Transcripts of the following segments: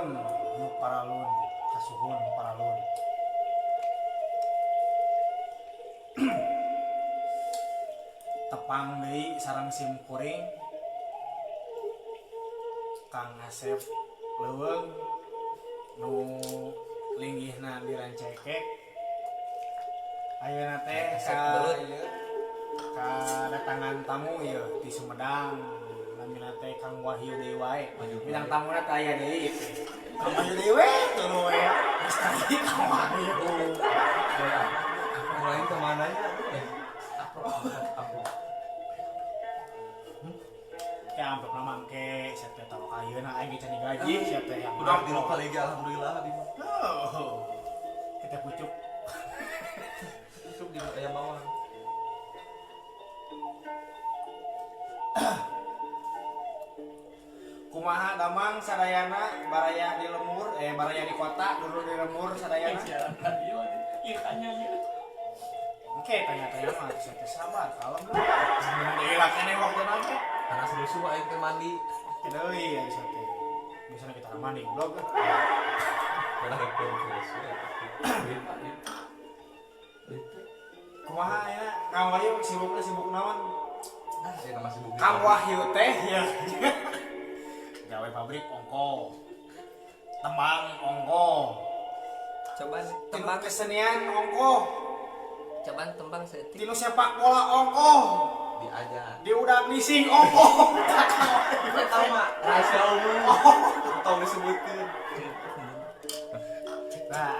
Paralun, nu paralun, kasuhun paralun. Tepang deui sareng sim kuring Kang Asep Leuweung nu linggihna di Rancekek. Ayeuna teh Asep ka belut. Kedatangan tamu ya di Sumedang, namina teh Kang Wahyu deui wae. Bintang tamuna teh aya deui teh. Kang Wahyu deui we tuluy we. Geus tadi Kang Wahyu. Lain kemana ya? Aku. Kayak amplop nama engke sia teh tahu ka ayeuna aing ge can digaji sia teh yang Udah di lokal lagi, alhamdulillah abi mah. Oh. Kita pucuk. Cukup di ayam bawang. Kumaha damang sadayana baraya di lemur, baraya di kota dulu di lemur sadayana. Siaran radio iya tanya ya. Oke, tanya-tanya mah sia teh sabar kalem lah. Deui lah keneh waktuna teh. Panas rusuh aing teh mandi. Deui ya sia teh. Biasanya kita mandi goblok. Karena rekor rusuh. Kumaha ya Kang Wahyu sibukna sibuk naon? Nah, saya masih sibuk. Kang Wahyu teh ya. Gawe pabrik ongko. Tembang ongko. Coba Tembang tembang, kesenian ongko. coba tembang seetik. Tinu sepak bola ongko. Diajar. Di udah leasing ongko. Eta mah rahasia umum. Tong disebutkeun. Nah,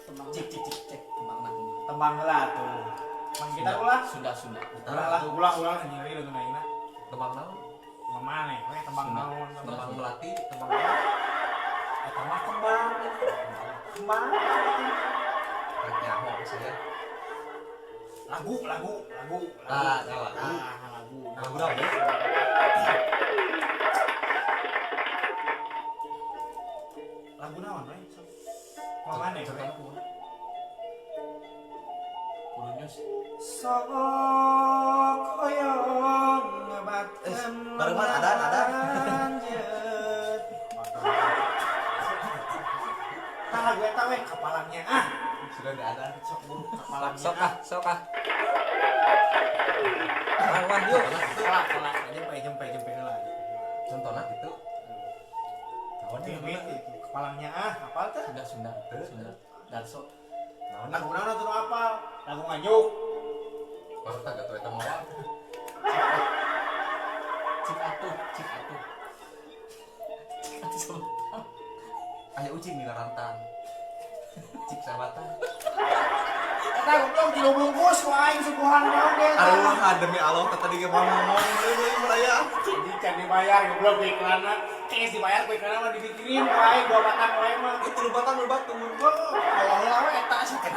Tembang. cik cik cik Cek tembang nah. Tembang heula tuh. Mang kita ulah. Sunda Sunda. Ulah lah, ulah ulah nyeri leungeun aingna. Tembang naon? Tembang maneh we tembang Sunda. naon? Tembang melati, tembang naon? Eta mah tembang. Tembang. Rek nyaho saya. Lagu, lagu, lagu, lagu. Ah, ya, lagu. Ah, lagu. Lagu naon? Lagu naon we? Tembang maneh we? Contohna kumaha? Kudu news. Sok hoyong ngebatkeun Barengan adan, adan. lanjut. Tah lagu eta we kapalangnya ah. Sudah ada adan. Sok buru kapalangnya. Sok ah, sok ah. Kang Wahyu. Kalah, kalah. Jempe, jempe, jempe heula. Contohna gitu. Naon Timit itu kepalangnya ah, apal teh? Sunda Sunda. Sunda. Darso. Naon? Lagu naon atuh nu apal? Lagu Nganjuk. Maksudna gak eta moal. Cik atuh, cik atuh. Cik atuh sama. Aya ucing di rantang. Cik sabatan. Eta goblok tilu bungkus ku aing suguhan naon ge. Aduh, ah, demi Allah teh tadi ge mau ngomong deui meraya. Jadi can dibayar goblok ku iklanna. Geus dibayar ku iklanna mah dibikirin ku aing dua batang wae mah. Itu lu batang lu batu. Oh, Allah heula we eta sih teh.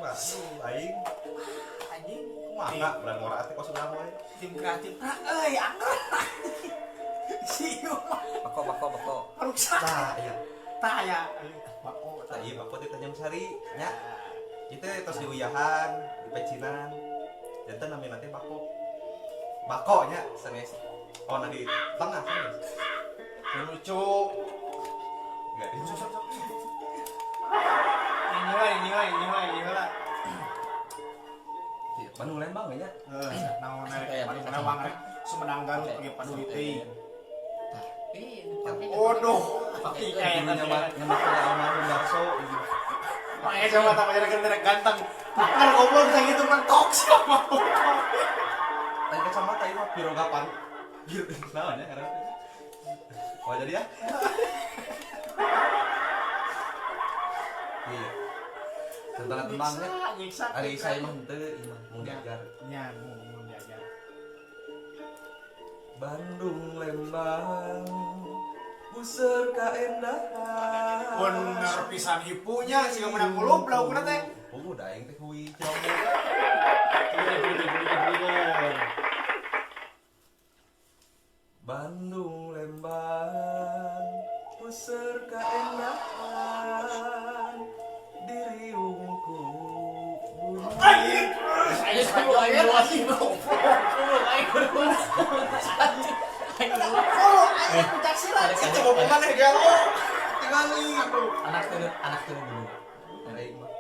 Aduh, aing Anjing. kumaha bulan ngora teh kos urang wae. Tim kreatif pra euy angger. Si ieu mah Bako bako bako. rusak. Tah, iya. Tah aya bako Tah ieu bako teh Tanjung Sari nya. Ieu teh tos diuyahan, dipecinan. Janten namina teh bako. Bako nya sanes. Oh, nah di tengah sanes. Lucu. Enggak di. Sok sok sok. Ini lah, ini lah, ini lah, ini lah. Iya, Bandung Lembang nya. Naon Kayak rek, Bandung Lembang rek. Sumedang Garut oge paduli teuing. Waduh, Pakai kayak Dulu nyamat nyamat almarhum Darso. Pakai kacamata pacar rek ganteng. Kan goblok bisa gitu mentok siapa. Lain kacamata ieu mah pirogapan. Naon nya ngaranna? Oh, jadi ya. Iya. Tentang tembangnya. Nyiksa, Ari saya mah henteu ieu mah mun diajar. Nya, mun diajar. Bandung Lembang puseur kaendahan. Bener pisan hipunya siga menang kulub laukna teh. Oh, da aing teh hui cilonggo. Bandung Lembang puseur kaendahan diriungku bumi. Anjing. Ayo Ayo, ayo, ayo, ayo, ayo, ayo. Follow aing pencak silat. Itu bapak mana gelo. Tingali. Anak teu dulu. Aing mah.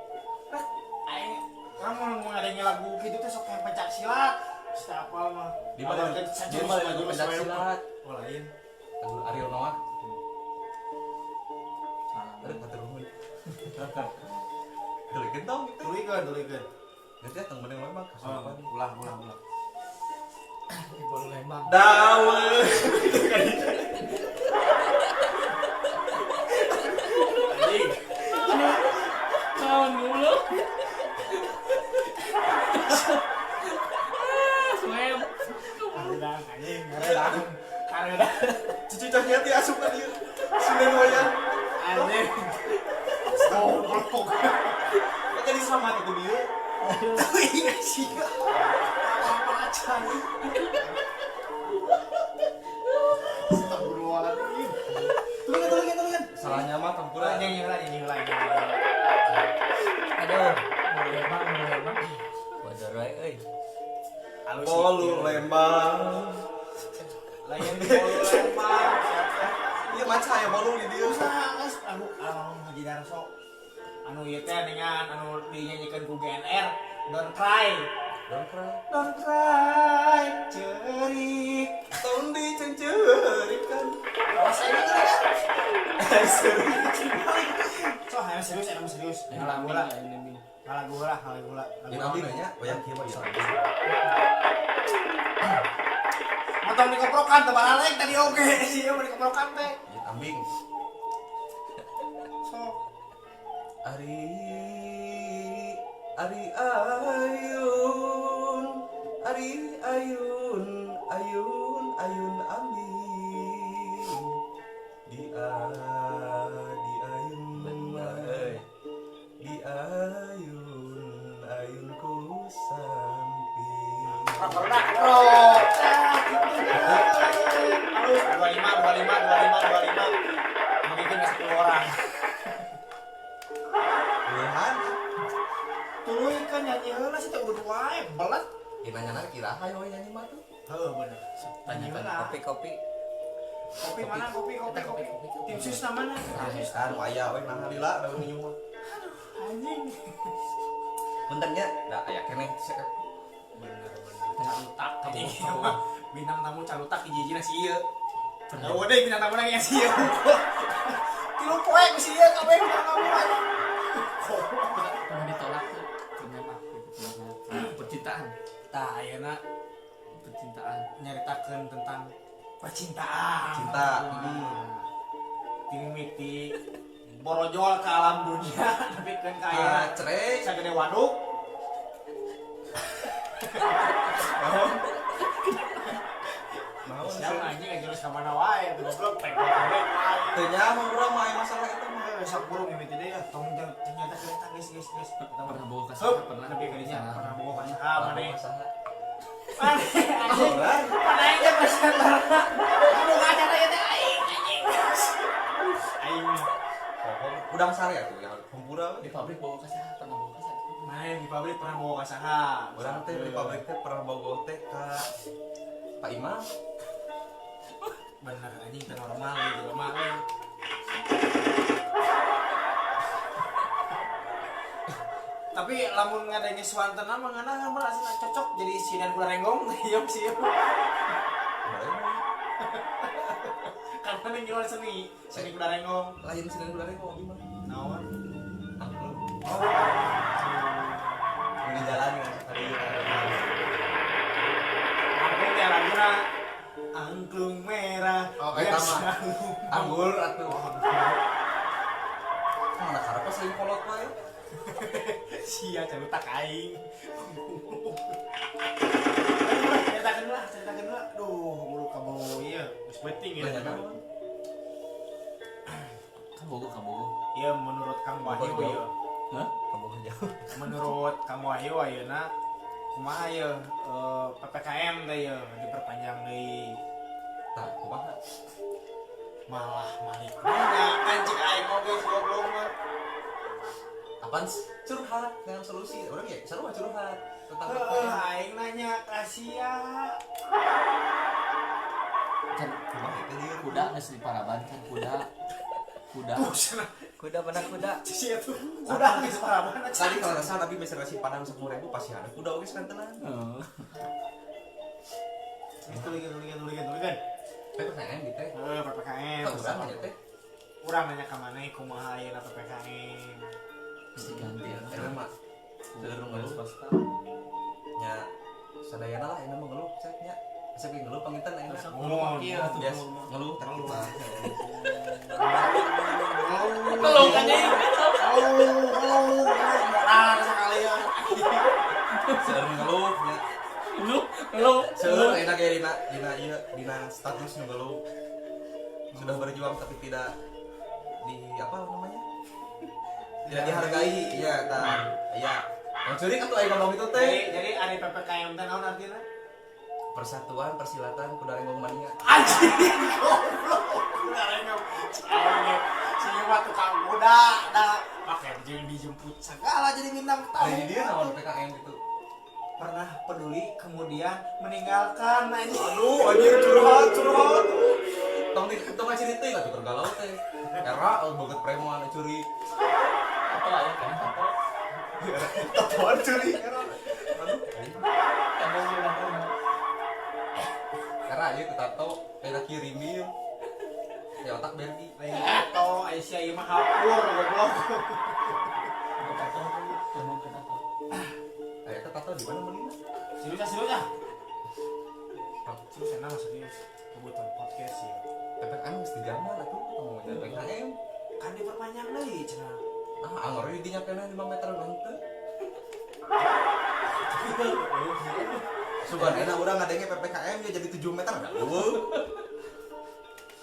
Aing urang mau ngadengin lagu gitu teh sok kayak pencak silat. Geus teu apal mah. Di mana? Dia mah lagu pencak silat. Oh lain. Lagu Ariel Noah. Aduh, hatur nuhun. Dulikeun tong gitu. Dulikeun. Geus ya tong beunang Lembang kasurupan. Ulah. Di Bolu Lembang. Dawe. Anjing. Naon goblok. Suem. Karedang anjing, karedang. Karedang. Cucu Cahyati asup ka dieu. Sinden wayang. Anjing. Goblok. Jadi selamat itu dia. Iya sih. Apa aja nih? Astagfirullahaladzim. Tulungan. Salahnya mah tempura. Nyanyi lah. Aduh, Bolu Lembang. Wajar wae euy. Halus. Bolu Lembang. Lain bolu Lembang. Iya maca ya bolu di dieu. Usaha geus lagu almarhum Haji Darso. Anu ieu teh dengan anu dinyanyikan ku GNR, Don't Cry. Don't cry. Don't cry, cerik. Tong dicenceurikan. Bahasa ini kan? Serius. So, ayo serius, ayo serius. Ngalah bola. Ngalah bola. Yang abdi nanya, wayang kieu mah ieu. Motong dikoprokan teh baralek tadi oge sih ieu dikoprokan teh. Ieu ambing. Sok. Ari Ari ayun Ari ayun ayun ayun ambing di ayun di ayun ayun ku samping. Rock rock. Halus 25 25 25 25. Mungkin 10 orang. Pilihan. Tuluy kan nyanyi heula sih teh udah wae belet. Ieu nanya kira hayo nyanyi mah tuh. Heuh bener. Tanyakan kopi-kopi. Kopi mana kopi. Tim sus namana? Kan waya we nah lila daun minum mah. Aduh anjing. Punten nya, da aya keneh Bener. Calutak anjing. Bintang tamu calutak hiji-hijina si ieu. Tahu deh bintang tamu lagi si ieu. Tilu poe ku si ieu kabeh bintang tamu anjing. Pernah ditolak tuh. Pernah percintaan. Tah ayeuna percintaan nyaritakeun tentang percintaan. Cinta. Timimiti borojol ke alam dunia tapi keun ka ayeuna cerai sagede waduk. Naon Siapa anjing ngajurus ka mana wae tuh goblok pek wae. Teu nyaho urang mah aya masalah eta mah. Sok buru mimiti deui ya tong ternyata kereta guys. Pernah boga ka saha pernah lebih ka dinya pernah boga ka saha maneh. Anjing. Maneh teh presenter. Aduh acara ieu teh aing anjing. Aing Udang sare atuh yang hampura di pabrik boga ka saha pernah boga ka saha. Maneh di pabrik pernah boga ka saha. Urang teh di pabrik teh pernah boga teh ka Pak Imam. Bener anjing teh normal gitu mah. Tapi lamun ngadenge suantena mah ngeunah mah asli cocok jadi sinan kula renggong ieu sih. Karena ning jual seni, seni kuda renggong. Lain sinan kuda renggong abi mah. Naon? Angklung. Oh. Di jalan kan tadi. Angklung teh laguna Angklung merah. Oh, eta mah. Anggur atuh. Mana karep sering kolot wae. Sia calutak aing. Ceritakeun lah. Duh, mulu kamu ieu geus penting ya. Kabogo. Ieu menurut Kang Wahyu ieu. Hah? Kabogo jauh. Menurut Kang Wahyu ayeuna kumaha ieu PPKM teh ieu diperpanjang deui. Tah, kumaha? Malah malik nanya kan cik aing oge goblok mah. Apaan curhat dengan solusi orang ya seru mah curhat tentang PPKM. Aing nanya ka sia. Kan teh lieur. Kuda geus diparaban kan kuda. Kuda. Tuh cenah. Kuda mana kuda? Si itu kuda geus paraban. Tadi kalau nggak salah tapi meser nasi padang 10.000 pasti ada kuda oge sekantenan. Heeh. Itu lagi. PPKM gitu teh. Eh, PPKM. Kok urang nanya teh? Urang nanya ka maneh kumaha ayeuna PPKM. Geus diganti ya. Eta mah seueur nu ngeluh Swasta. nya sadayana lah ayeuna mah ngeluh cek nya. Asa ge ngeluh panginten ayeuna. Oh, Bias ngeluh tak kita. Ngeluh kan ya. Oh, modal sekali ya. Seueur ngeluh nya. Ngeluh, ngeluh. Seueur ayeuna ge dina dina ieu dina status nu ngeluh. Sudah berjuang tapi tidak di apa namanya? Tidak dihargai. Iya, tah. Iya. Yang curi kan tuh aing ngomong itu teh. Jadi ari PPKM teh naon artina? Persatuan Persilatan Kuda Renggong Mania. Anjing, goblok. Kuda renggong. Si mah tukang kuda, dah. Pakai jadi dijemput segala jadi bintang tamu. Dari dia naon PKM gitu. Pernah peduli kemudian meninggalkan anjing. Aduh, anjir curhat, curhat. Tong di tong ngasih teuing atuh keur galau teh. Era banget preman curi. Apa ya kan? Apa? Tatoan curi. Era. Aduh, Kamu bilang kamu. era ieu teh tato, enak kirimin. Ya otak Bergi. Lain tato Aisyah ieu mah hapur goblok. Tato, kamu ke tato. Aya teh tato di mana meulina? Serius ah, serius ah. Serius enak serius. Kebutuhan podcast ya. PPKM geus dijaman atuh, tong ngomong PPKM. Kan diperpanjang deui cenah. Ah, angor di dinya keneh 5 meter henteu. Sugan enak urang ngadenge PPKM ya jadi 7 meter enggak eueuh.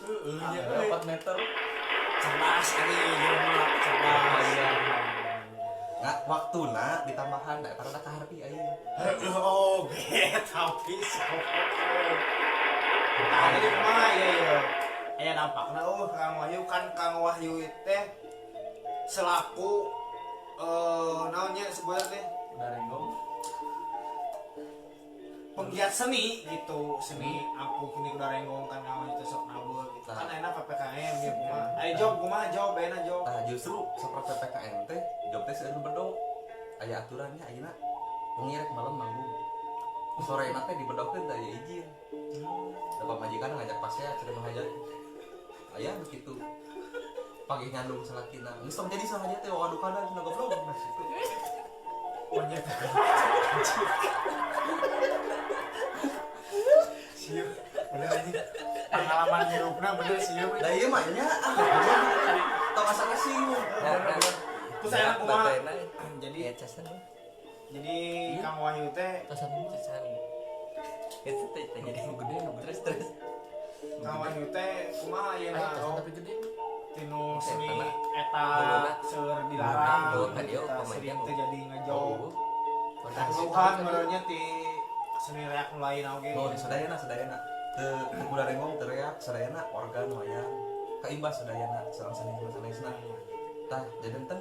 Heeh, nya 4 meter. Cerdas ini jelema cerdas. Nggak waktuna ditambahan da eta rada kaharti aing. Heeh, oge tapi sok. Tah jadi kumaha ieu ieu. Aya dampakna oh Kang Wahyu kan Kang Wahyu teh selaku naonnya sebutan teh Kuda renggong. penggiat seni gitu, seni aku kini kuda renggong kan Kang Wahyu teh sok nabeuh gitu. Kan enak PPKM ya kumaha. Ayo job kumaha job enak job. Tah justru saperti PPKM teh job teh seueur nu bedog. Aya aturannya ayeuna wengi rek malam manggung. Sore teh dibedokeun teh aya izin. Da pamajikan ngajak pasea cenah mah hajat. Aya begitu. Pagi ngandung salakina. Geus tong jadi sahaja teh waduh kana cenah goblok. Nah, situ. Monyet. Siap, bener anjing. Pengalaman hidupna bener siap. Da ieu mah nya ah tong asa kasih. Terus saya kumaha? Jadi Ya casan. jadi Kang Wahyu teh Tasan dulu. Casan. Itu teh jadi Nu gede, nu gede. terus terus. Kang Wahyu teh kumaha Ayo ayeuna tasan oh tapi gede. tinu seni eta Huluna. seueur dilarang Huluna, kan dia eta pemain sering dia. teh jadi ngejob. Oh. Keluhan merenya ti seni reak nu lain oge. Oh, sadayana sadayana. Teu teu kuda renggong teu reak sadayana organ wayang. Kaimbas sadayana sareng sanes-sanesna. Tah, janten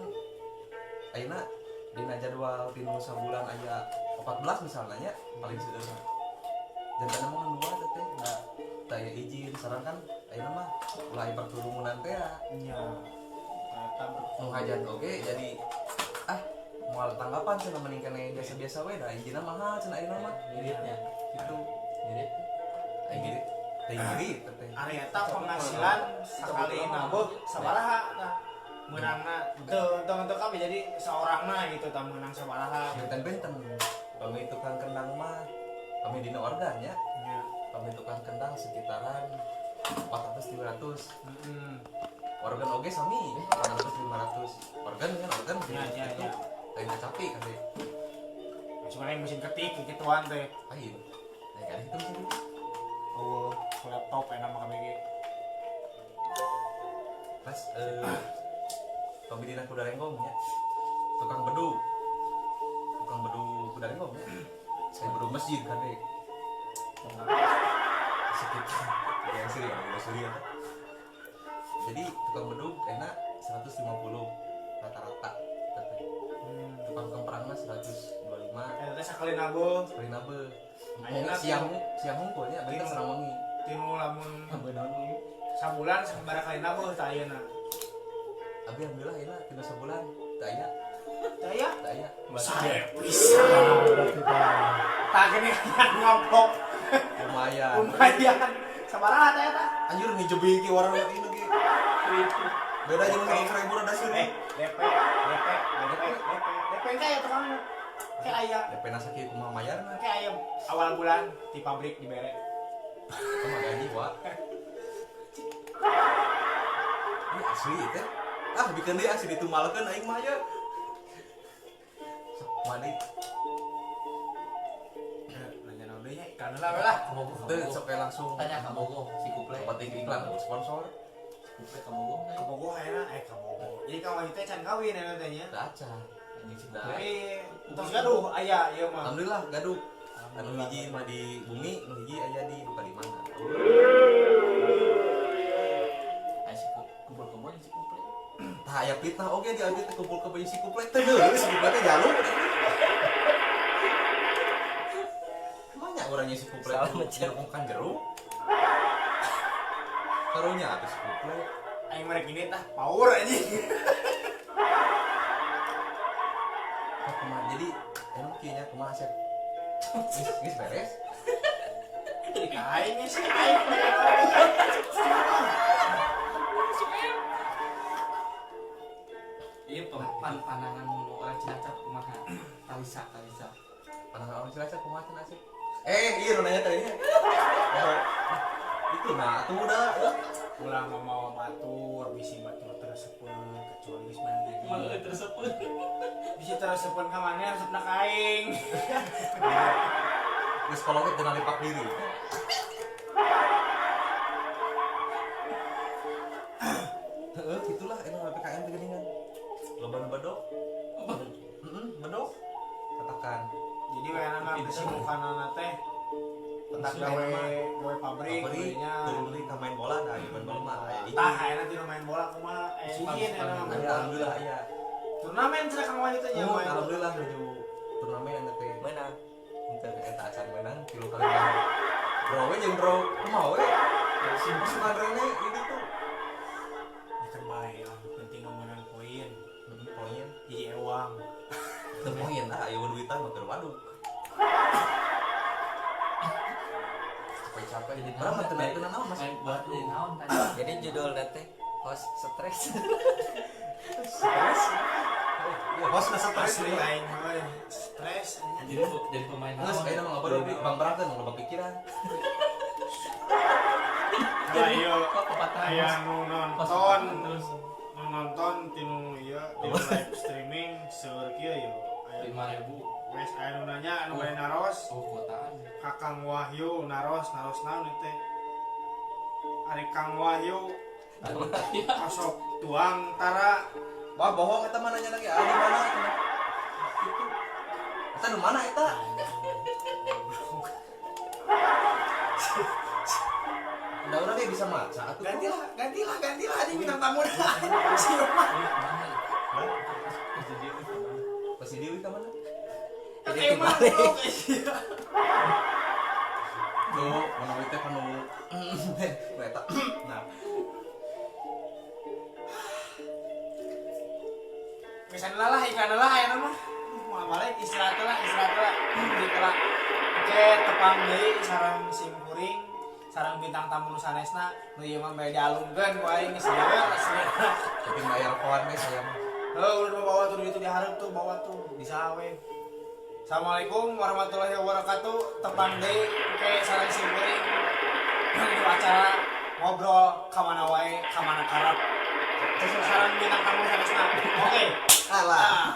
ayeuna dina jadwal tinu sabulan aya 14 misalnya nya paling seueur. Janten mah ngan dua teh teh da teu aya izin sareng kan ayeuna mah ulah aya berkerumunan teh ya. Nya. Eta Nu hajat oge jadi ah moal tanggapan cenah mending keneh biasa-biasa we da izinna mahal cenah ayeuna mah Ngiritnya. gitu. Ngirit. Aing ngirit. Teh ngirit teh. Ari eta penghasilan sakali nabeuh sabaraha tah. Meunangna teu teu teu kabeh jadi saorangna gitu tah meunang sabaraha. Benten-benten. Pami tukang kendang mah pami dina organ ya. Nya. Pami tukang kendang sekitaran 400 500. Heeh. Organ oge sami 400 500. Organ dengan organ Ya, ya, gitu. ya. Lain kecapi kan deh. Cuma yang mesin ketik gituan teh. Lain. Lain kan itu mesin. Oh, laptop enak mah KBG. Pas pami dina kuda renggong ya. Tukang bedug. Tukang bedug kuda renggong ya. Saya bedug masjid kan deh. Sekitar yang seri yang seri ya. Jadi tukang bedug enak 150 rata-rata. Tukang kemprangna 125. Eta teh sakali nabuh Sekali nabe. Ayeuna Siang siang hungkul nya benten sareng wengi. tinu lamun Nambah naon ieu? Sabulan sabaraha kali nabuh tah ayeuna. Abi alhamdulillah ayeuna tina sabulan teu aya. Teu aya. Teu aya. Sae pisan. Berarti tah. Tah gini ngomong Lumayan. lumayan. Sabaraha teh eta? Anjir nih jebi ki warna ini ge. Beda jeung 100.000 rada sih. DP DP DP DP DP kayak tukang kayak aya. DP na sakieu kumaha mayarna? Kayak aya awal bulan di pabrik dibere. Sama gaji wa. Ini asli teh. Ah bikin deui asli ditumalkeun aing mah ya. Sok mandi. Nanya naon deui nya iklan lah we lah. Kabogo. Teu sok we langsung. Tanya kabogo si kuple. Penting iklan sponsor. Si kuple kabogo. Kabogo ayeuna kabogo. Jadi kawan teh can kawin ayeuna teh nya. Teu acan. Anjing si kuple. Tapi tos gaduh aya ieu mah. Alhamdulillah gaduh. Anu hiji mah di bumi, nu hiji aya di duka di mana. Ayo si kumpul kebo si kuple. Tah aya fitnah oge di abdi teh kumpul kebo si kuple teh deui si kuple teh jalu. Banyak orangnya si kuple jeruk kan jeruk. Karunya atuh si kuple. Aing merek ini tah power anjing. Kumaha jadi emang kieu nya kumaha Asep? Geus beres? Aing sih aing. Iya, pandangan orang Cilacap kumaha? Talisa. Pandangan orang Cilacap kumaha cenah Asep? Iya nu nanya tadi nya. Itu nah atuh udah. Ulah mamawa batur, bisi batur teresepeun kecuali geus menang gaji. Malah tersebut. Bisi teresepeun ka maneh resepna ka aing. Geus kolot teu nalipak diri. Heeh, gitulah emang PPKM teh geuningan. Loba nu bedok. Heeh, bedok. Katakan. Jadi wayana mah kesibukanana teh petak gawe gawe pabrik nya. Turun deui ka main bola da, main bola mah aya Tah ayeuna teh main bola kumaha izin ayeuna mah. Alhamdulillah aya. Turnamen cenah Kang Wahyu teh nya main. Alhamdulillah nuju turnamen anu teh. Menang. Henteu eta acan menang 3 kali menang. Bro we jeung bro kumaha we? Pasukan Rene ini tuh. Ya kan bae lah, penting menang poin. Poin. Hiji ewang. Teu poin ah aya duitan mah keur waduk. Capek-capek jadi urang mah teu naon Mas. Buat naon tadi. Jadi judul teh host stres. Stres. Ya host na stres Asli aing mah stres. Jadi pemain naon. Geus ayeuna mah ngobrol di Bang Braken loba pikiran. Ayo Pepatah. aya nu nonton terus nu nonton tinu ieu tinu live streaming seueur kieu yo. Aya 5.000. wes aya nu nanya anu bade naros. Oh, kotaan. Kakang Wahyu naros naros naon ieu teh? Ari Kang Wahyu osok tuang tara Wah bohong eta mah nanya lagi, ah di mana eta? Gitu. Eta nu mana eta? Udah urang ge bisa maca atuh. Gantilah gantilah anjing bintang tamu dah. Si mah. Pasti deui ka mana? Jadi balik. Tuh, menawi teh panu nu eta. Nah, Misalnya lah iklan lah aya mah. Mau balik istirahat lah, istirahat lah. Gitu lah. Oke, tepang deui sareng simkuring, sareng bintang tamu nu sanesna, nu ieu mah bade dialungkeun ku aing geus ieu asli. tapi bayar kawan we saya mah. Heuh, udah bawa tuh duit tuh dihareup tuh, bawa tuh bisa we. Assalamualaikum warahmatullahi wabarakatuh. Tepang deui ke sareng simkuring. Di acara ngobrol ka mana wae, ka mana karep. Sareng bintang tamu sanesna. Oke. Alah. Ah.